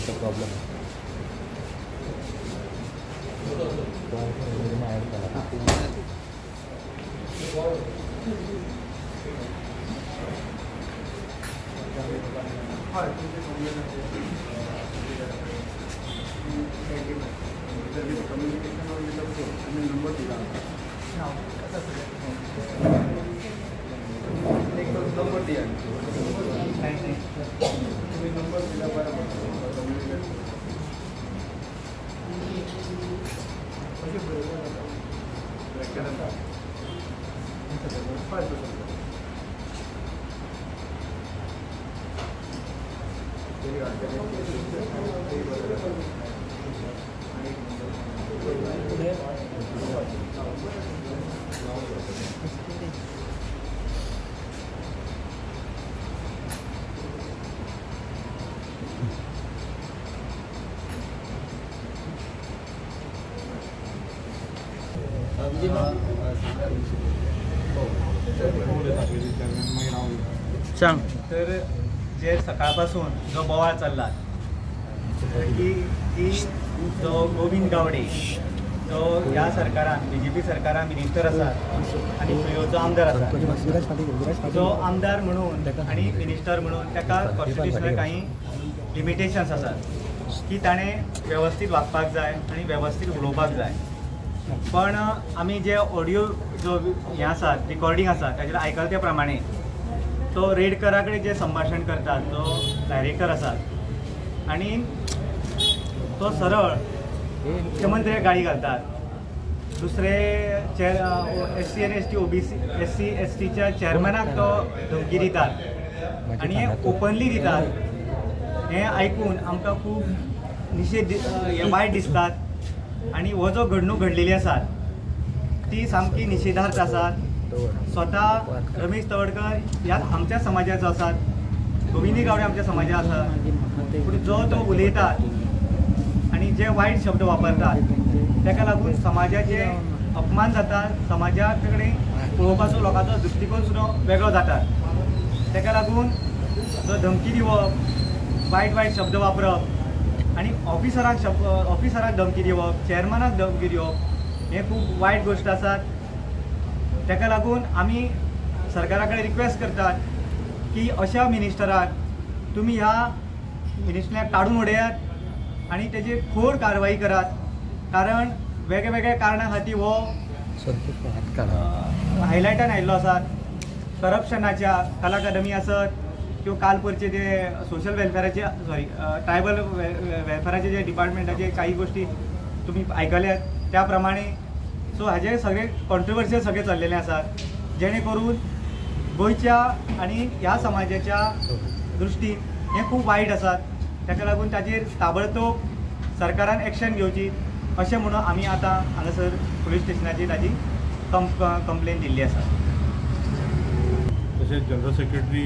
Problem सांग. तर जे सकाळपासून जो बोवाळ चल्ला की की जो गोविंद गावडे जो ह्या सरकारान बीजेपी सरकारान मिनिस्टर आसा आनी प्रियोचो आमदार आसा, जो आमदार म्हणून आनी मिनिस्टर म्हणून ताका कॉन्स्टिट्युशनल काही लिमिटेशन्स आसात की ताणें वेवस्थीत वागपाक जाय आनी वेवस्थीत उलोवपाक जाय. पण आमी जे ऑडियो जो हें आसा रिकॉर्डिंग आसा ताजेर आयकला त्या प्रमाणे तो रेडकरा कडेन जे संभाशण करतात जो डायरेक्टर आसा आनी तो सरळ मुख्यमंत्र्याक गाळी घालतात, दुसरे चेर SC आनी ST OBC SC एसटीच्या चेअरमॅनाक तो धमकी दितात आनी हे ओपनली दितात. हें आयकून आमकां खूब निशेध हे वायट दिसतात आनी हो जो घडणूक घडलेली आसा ती सामकी निशेधार्थ आसा. स्वता रमेश तवडकर ह्या आमच्या समाजाचो आसात, गोविंद गावडे आमच्या समाजा आसा, पूण जो तो उलयतात आनी जे वायट शब्द वापरतात ताका लागून समाजाचे अपमान जाता, समाजा कडेन पळोवपाचो लोकांचो दृश्टिकोन सुद्दां वेगळो जाता. ताका लागून जो धमकी दिवप, वायट वायट शब्द वापरप आनी ऑफिसराक ऑफिसराक धमकी दिवप, चेअरमॅनाक धमकी दिवप हें खूब वायट गोश्ट आसात. ताका लागून आमी सरकारा कडेन रिक्वेस्ट करतात की अशा मिनिस्टराक तुमी ह्या मिनिस्टराक काडून उडयात आनी तेजेर खर कारवाई करात, कारण वेगळे वेगळे कारणां खातीर हो हायलायटान आयिल्लो आसा. करप्शनाच्या कला अकादमी आसत किंवा काल परचे जे सोशल वेलफेराचे सॉरी ट्रायबल वेलफेराचे जे डिपार्टमेंटाचे काही गोष्टी तुमी आयकल्यात त्या प्रमाणे. सो हाजे सगळे कॉन्ट्रोवर्शियल सगळे चल्लेले आसात जेणे करून गोंयच्या आनी ह्या समाजाच्या दृश्टीन हें खूब वायट आसात. ताका लागून ताजेर ताबडतोब सरकारान एक्शन घेवची अशें म्हणून आमी आतां हांगासर पुलीस स्टेशनाचेर ताजी कंप्लेन दिल्ली आसा. तशेंच general secretary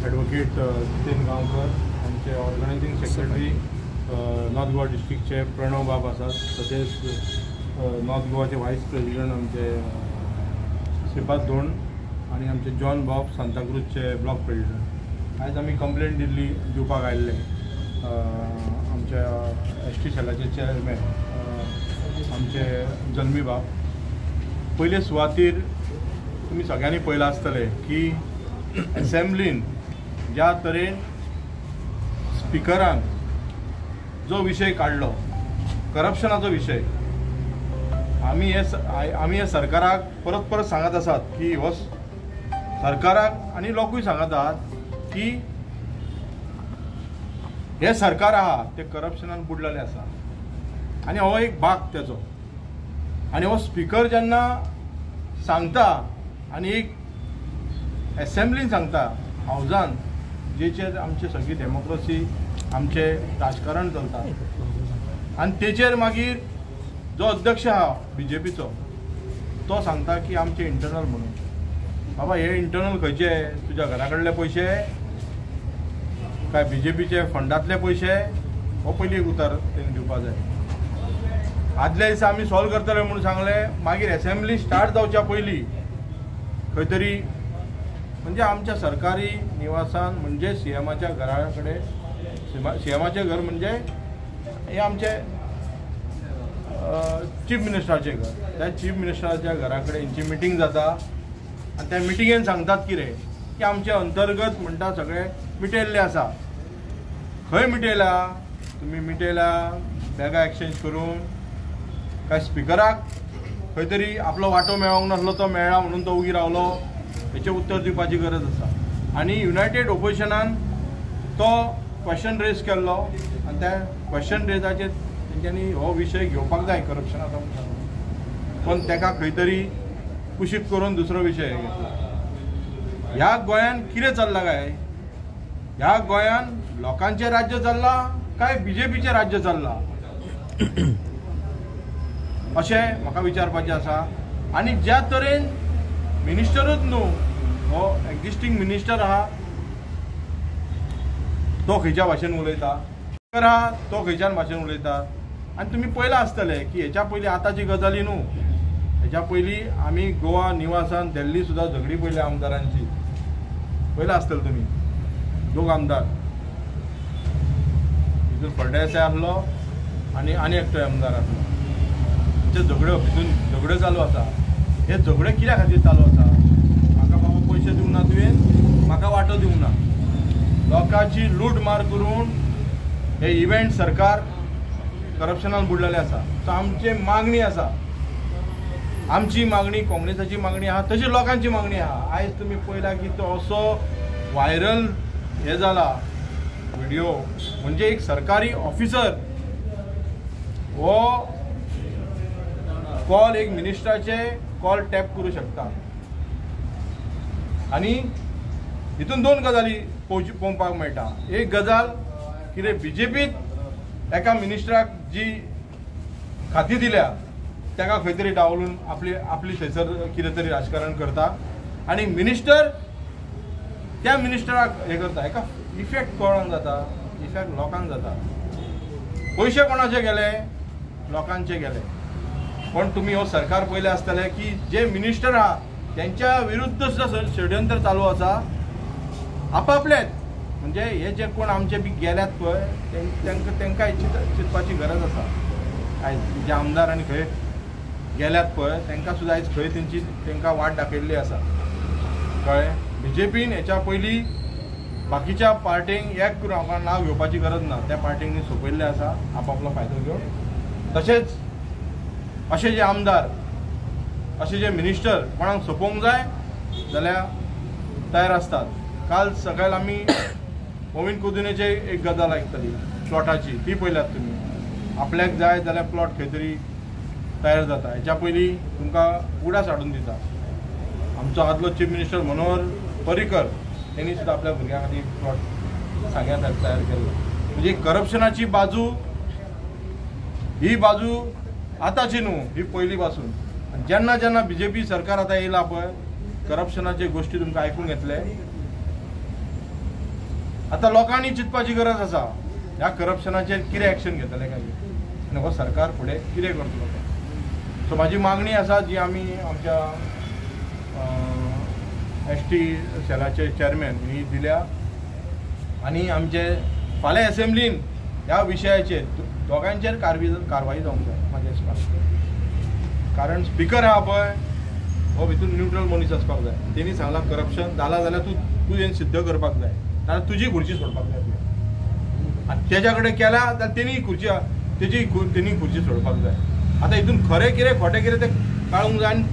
advocate Jiten Gaonkar, आमचे ऑर्गनायझींग सेक्रेटरी नॉर्थ गोवा डिस्ट्रिक्टचे प्रणव बाब आसात, तशेंच नॉर्थ गोवाचे व्हायस प्रेसिडेंट आमचे श्रीपाद धोंड आनी आमचे जॉन बाब सांताक्रूजचे ब्लॉक प्रेसिडेंट. आयज आमी कंप्लेन दिल्ली दिवपाक आयिल्ले आमच्या एस टी सेलाचे चेअरमॅन आमचे जल्मी बाब. पयले सुवातीर तुमी सगळ्यांनी पळयलां आसतलें की एसेंब्लीन ज्या तरेन स्पिकरान जो विशय काडलो करप्शनाचो विशय, आमी हे सरकाराक परत परत सांगत आसात की हो सरकाराक आनी लोकूय सांगत आहात की हे सरकार आहा ते करप्शनान बुडलेले आसा आनी हो एक भाग तेचो. आनी हो स्पिकर जेन्ना सांगता आनी एक एसेंब्लीन सांगता हावजान जेचेर आमची सगळी डेमोक्रेसी आमचें राजकारण चलता आनी तेचेर मागीर जो अध्यक्ष आहा बीजेपीचो तो सांगता की आमचे इंटरनल म्हणून. बाबा हे इंटरनल खंयचे, तुज्या घरा कडले पयशे काय बीजेपीचे फंडांतले पयशे, हो पयलीं एक उतार तेणी दिवपा जाय. आदल्या दिसा आमी सॉल्व करतले म्हणून सांगलें, मागीर एसेंब्ली स्टार्ट जावच्या पयलीं खंय तरी म्हणजे आमच्या सरकारी निवासान म्हणजे सीएमाच्या घरा कडेन, सीएमाचें घर म्हणजे हे आमचे चीफ मिनिस्टराचें घर, त्या चीफ मिनिस्टराच्या घरा कडेन हेंची मिटींग जाता आनी त्या मिटिंगेन सांगतात कितें की आमचे अंतर्गत म्हणटा सगळें मिटयल्लें आसा. खंय मिटयला तुमी? मिटयला बॅगां एक्सचेंज करून काय स्पिकराक खंय तरी आपलो वांटो मेळोंक नासलो तो मेळ्ळा म्हणून तो उगी रावलो, हेचें उत्तर दिवपाची गरज आसा. आनी युनायटेड ओपोजिशनान तो क्वेश्चन रेज केल्लो आनी त्या क्वेश्चन रेजाचेर तेंच्यांनी हो विशय घेवपाक जाय करप्शन आसा म्हणून, पण तेका खंय तरी कुशीक करून दुसरो विशय घेतला. ह्या गोंयान कितें चल्लां काय? ह्या गोंयान लोकांचें राज्य चल्लां काय बीजेपीचें राज्य चल्लां अशें म्हाका विचारपाचें आसा. आनी ज्या तरेन मिनिस्टरूच न्हू, हो एक्जिस्टींग मिनिस्टर आहा तो खंयच्या भाशेन उलयता, स्पिकर आहा तो खंयच्यान भाशेन उलयता. आनी तुमी पळयलां आसतलें की हेच्या पयलीं आतांची गजाली न्हू, हेच्या पयलीं आमी गोवा निवासान दिल्ली सुद्दां झगडी पयल्या आमदारांची, पळयलां आसतलें तुमी. दोग आमदार भितून फळदेसाय आसलो आनी आनी एकटो आमदार आसलो, तेंच्यो झगड्यो भितून झगड्यो चालू आसा. हे झगडे कित्या खातीर चालू आसा? म्हाका बाबा पयशे दिवंक ना तुवें, म्हाका वांटो दिवंक ना. लोकांची लूट मार करून हे इव्हेंट सरकार करप्शनान बुडलेलें आसा. सो आमची मागणी आसा, आमची मागणी काँग्रेसाची मागणी आहा, तशी लोकांची मागणी आहा. आयज तुमी पळयला की तो असो व्हायरल हे जाला व्हिडिओ, म्हणजे एक सरकारी ऑफिसर हो कॉल एक मिनिस्टराचे कॉल टॅप करूं शकता. आनी हितून दोन गजाली पळोवपाक मेळटा. एक गजाल कितें, बीजेपीत एका मिनिस्टराक जी खाती दिल्या ताका खंय तरी डावलून आपली आपली थंयसर कितें तरी राजकारण करता आनी मिनिस्टर त्या मिनिस्टराक हें करता. हेका इफेक्ट कोणाक जाता? इफेक्ट लोकांक जाता. पयशे कोणाचे गेले? लोकांचे गेले. पण तुमी हो सरकार पळयलें आसतलें की जे मिनिस्टर आहा तेंच्या विरुद्ध सुद्दां षडयंत्र चालू आसा आपापलेच. म्हणजे हे जे कोण आमचे बी गेल्यात पळय तांकां तांकां चिंतपाची गरज आसा. आयज जे आमदार आनी खंय गेल्यात पळय तांकां सुद्दां आयज खंय तेंची तांकां वाट दाखयल्ली आसा. कळ्ळें? बीजेपीन हेच्या पयलीं बाकीच्या पार्टींक एक करून आमकां नांव घेवपाची गरज ना, त्या पार्टींनी सोंपयल्लें आसा आपापलो फायदो घेवन. तशेंच अशे जे आमदार अशे जे मिनिस्टर कोणाक सोंपोवंक जाय जाल्यार तयार आसतात. काल सकाळ आमी मोविन कुदिन्होचे एक गजाल आयकतली प्लॉटाची, ती पळयल्यात तुमी. आपल्याक जाय जाल्यार प्लॉट खंय तरी तयार जाता. हेच्या पयलीं तुमकां उडास हाडून दिता. आमचो आदलो चीफ मिनिस्टर मनोहर पर्रीकर तेणी सुद्दां आपल्या भुरग्यां खातीर प्लॉट सांग्यां तयार केल्लो. म्हणजे करप्शनाची बाजू ही बाजू आतांची न्हू, ही पयलीं पासून. जेन्ना जेन्ना बीजेपी सरकार आतां येयला पळय करप्शनाचे गोश्टी तुमकां आयकूंक येतले. आतां लोकांनी चिंतपाची गरज आसा ह्या करप्शनाचेर कितें एक्शन घेतले काय आनी हो सरकार फुडें कितें करतलो तें. सो म्हाजी मागणी आसा जी आमी आमच्या एस टी सेलाचे चेअरमॅन ही दिल्या आनी आमचे फाल्यां एसेंब्लीन ह्या विशयाचेर दोगांचेर कारवाई जावंक जाय म्हाज्या हिसपान. कारण स्पिकर आहा पळय हो भितून न्यूट्रल मनीस आसपाक जाय. तेणी सांगलां करप्शन जालां जाल्यार तूं तुवें सिद्ध करपाक जाय, नाजाल्यार तुजी खुर्ची सोडपाक जाय तुवें. आनी तेज्या कडेन केला जाल्यार तेणी खुर्ची तेजी तेणी खुर्ची सोडपाक जाय. आतां हितून खरें कितें खोटें कितें तें काडूंक जाय आनी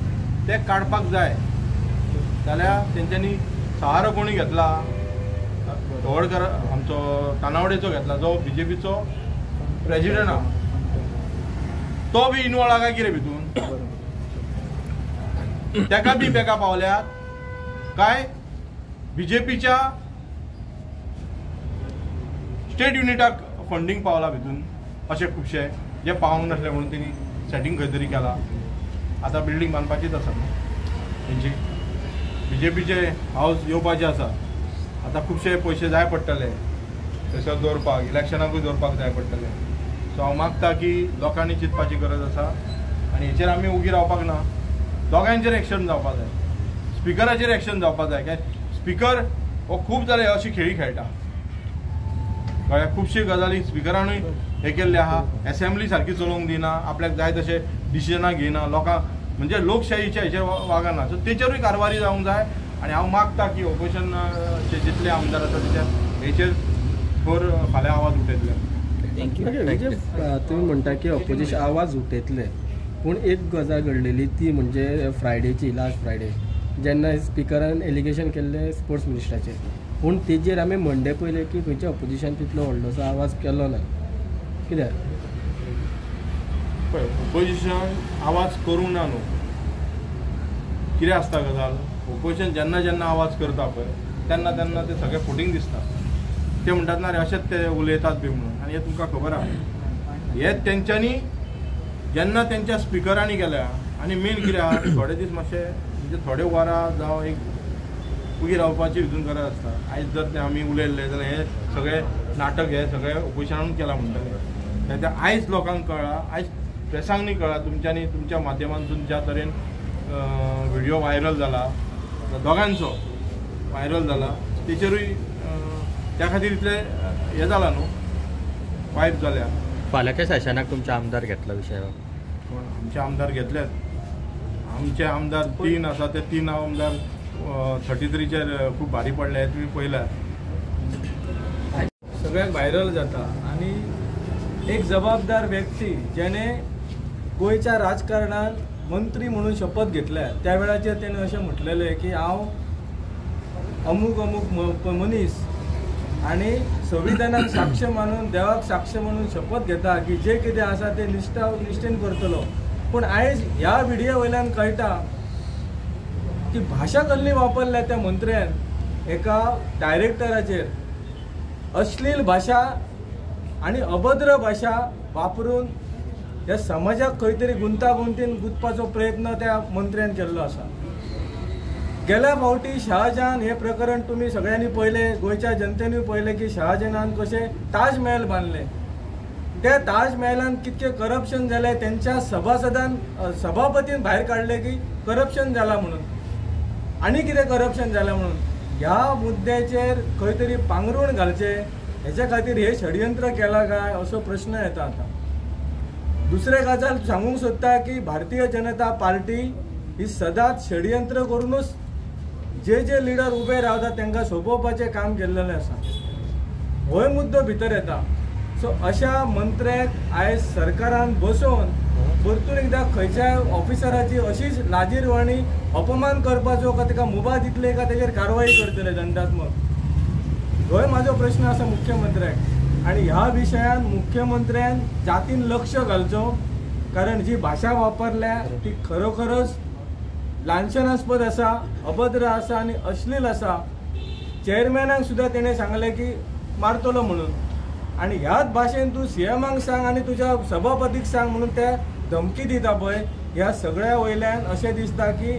तें काडपाक जाय. जाल्यार तेंच्यांनी सहारो कोणी घेतला? ढवळकर आमचो तानावडेचो घेतला, जो बीजेपीचो प्रेजिडंट आहा तो बी इनवॉल्व आहा काय कितें भितून, तेका बी बेगा पावल्यात काय बीजेपीच्या स्टेट युनिटाक फंडींग पावला भितून, अशें खुबशे जे पावंक नासले म्हणून तेणी सेटींग खंय तरी केला. आतां बिल्डींग बांदपाचीच आसा न्हू तेंची. बीजेपीचे हावस येवपाचें आसा, आतां खुबशे पयशे जाय पडटले थंयसर दवरपाक, इलेक्शनाकूय दवरपाक जाय पडटले. सो हांव मागता की लोकांनी चिंतपाची गरज आसा आनी हेचेर आमी उगी रावपाक ना. दोगांचेर एक्शन जावपाक जाय, स्पिकराचेर एक्शन जावपाक जाय. काय स्पिकर हो खूब जाले अशी खेळी खेळटा, कळ्ळें? खुबशी गजाली स्पिकरानूय हे केल्ले आहा, एसेंब्ली सारकी चलोवंक दिना, आपल्याक जाय तशें डिसिजनां घेयना, लोकांक म्हणजे लोकशाहीच्या हेचेर वागना. सो तेचेरूय कारवाय जावंक जाय आनी हांव मागता की ओपोजिशनचे जितले आमदार आसा तेच्या हेचेर थोर फाल्यां आवाज उठयतले. Thank you. तुमी म्हणटा की ऑपोजिशन आवाज उठयतले, पूण एक गजाल घडलेली ती म्हणजे फ्रायडेची, लास्ट फ्रायडे जेन्ना स्पिकरान एलिगेशन केल्लें स्पोर्ट्स मिनिस्टराचेर, पूण तेजेर आमी मंडे पयले की खंयच्या ऑपोजिशन तितलो व्हडलोसो आवाज केलो ना. कित्याक पळय ओपोजिशन आवाज करूंक ना न्हू, कितें आसता गजाल, ओपोजिशन जेन्ना जेन्ना आवाज करता पळय तेन्ना तेन्ना ते सगळे फुटींग दिसता. ते म्हणटात ना रे अशेंच ते उलयतात बी म्हणून, आनी हें तुमकां खबर आहा. हे तेंच्यांनी जेन्ना तेंच्या स्पिकरांनी केल्या, आनी मेन कितें आहा, थोडे दीस मातशे म्हणजे थोडे वरां जावं एक उगी रावपाची हितून गरज आसता. आयज जर ते आमी उलयल्ले जाल्यार हें सगळें नाटक हें सगळें ओपोजिशनान केलां म्हणटलें. ते आयज लोकांक कळ्ळां, आयज प्रेसांक कळ्ळां, तुमच्यांनी तुमच्या माध्यमांतून ज्या तरेन व्हिडिओ व्हायरल जाला, दोगांचो व्हायरल जाला, तेचेरूय त्या खातीर इतले हें जालां न्हू, वायप जाल्या. फाल्यांच्या सेशनाक तुमचे आमदार घेतला विशय? कोण आमचे आमदार घेतल्यात, आमचे आमदार 3 आसा, ते 3 आमदार 33चेर खूब भारी पडले, हे तुमी पळयल्यात. सगळ्याक व्हायरल जाता आनी एक जबाबदार व्यक्ती जेणे गोंयच्या राजकारणान मंत्री म्हणून शपथ घेतल्या त्या वेळाचेर तेणें अशें म्हटलेलें की हांव अमूक अमूक मनीस आनी संविधानाक साक्ष मानून, देवाक साक्ष मानून शपथ घेता की जे कितें आसा तें निश्ठेन करतलो. पूण आयज ह्या व्हिडियो वयल्यान कळटा की भाशा कसली वापरल्या त्या मंत्र्यान एका डायरेक्टराचेर, अश्लील भाशा आनी अभद्र भाशा वापरून ह्या समाजाक खंय तरी गुंतागुंतीन गुंतपाचो प्रयत्न त्या मंत्र्यान केल्लो आसा. गेल्या फावटी शाहजहान हे प्रकरण तुमी सगळ्यांनी पळयलें, गोंयच्या जनतेनूय पळयलें की शाहजहानान कशें ताज महल बांदलें, त्या ताज महलान कितकें करप्शन जालें, तेंच्या सभासदान सभापतीन भायर काडलें की करप्शन जालां म्हणून, आनी कितें करप्शन जालां म्हणून. ह्या मुद्द्याचेर खंय तरी पांगरूण घालचें हेच्या खातीर हे षडयंत्र केलां काय असो प्रश्न येता. आतां दुसरें गजाल सांगूंक सोदता की भारतीय जनता पार्टी ही सदांच षडयंत्र करूनच जे जे लिडर उबे रावतात तांकां सोंपोवपाचें काम केल्लेलें आसा, होय मुद्दो भितर येता. सो अशा मंत्र्याक आयज सरकारान बसोवन परतून एकदां खंयच्याय ऑफिसराची अशीच लाजीरवाणी अपमान करपाचो काय ताका मुभा दितले काय तेजेर कारवाई करतले दंडात्मक, होय म्हाजो प्रश्न आसा मुख्यमंत्र्याक. आनी ह्या विशयान मुख्यमंत्र्यान जातीन लक्ष घालचो, कारण जी भाशा वापरल्या ती खरोखरच लांछनास्पद आसा, अभद्र आसा आनी अश्लील आसा. चेअरमॅनाक सुद्दां तेणें सांगलें की मारतलो म्हणून, आनी ह्याच भाशेन तूं सीएमाक सांग आनी तुज्या सभापतीक सांग म्हणून ते धमकी दिता पळय. ह्या सगळ्या वयल्यान अशें दिसता की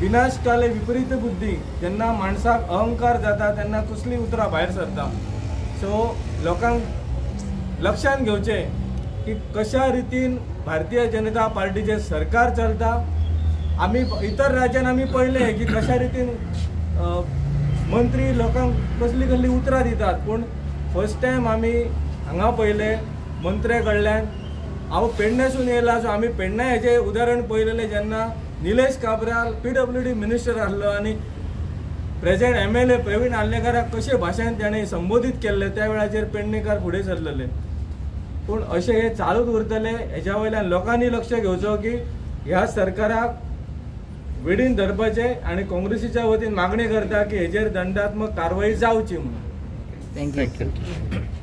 विनाशकाले विपरीत बुद्धी, जेन्ना माणसाक अहंकार जाता तेन्ना कसलीं उतरां भायर सरता. सो लोकांक लक्षांत घेवचें की कशा रितीन भारतीय जनता पार्टीचें सरकार चलता. आमी इतर राज्यान आमी पळयलें की कशा रितीन मंत्री लोकांक कसली कसली उतरां दितात, पूण फर्स्ट टायम आमी हांगा पळयलें मंत्र्या कडल्यान. हांव पेडण्यासून येयला, सो आमी पेडण्या हेजें उदाहरण पळयलेलें जेन्ना निलेश काब्राल PWD minister आसलो आनी प्रेझेंट MLA Praveen आर्लेकाराक कशे भाशेन ताणें संबोधीत केल्लें त्या वेळाचेर पेडणेकार फुडें सरलेले. पूण अशें हें चालूच उरतलें हेज्या वयल्यान लोकांनी लक्ष घेवचो की ह्या सरकाराक वेडीन धरपाचें आनी काँग्रेसीच्या वतीन मागणी करता की हेजेर दंडात्मक कारवाई जावची म्हणून. Thank you.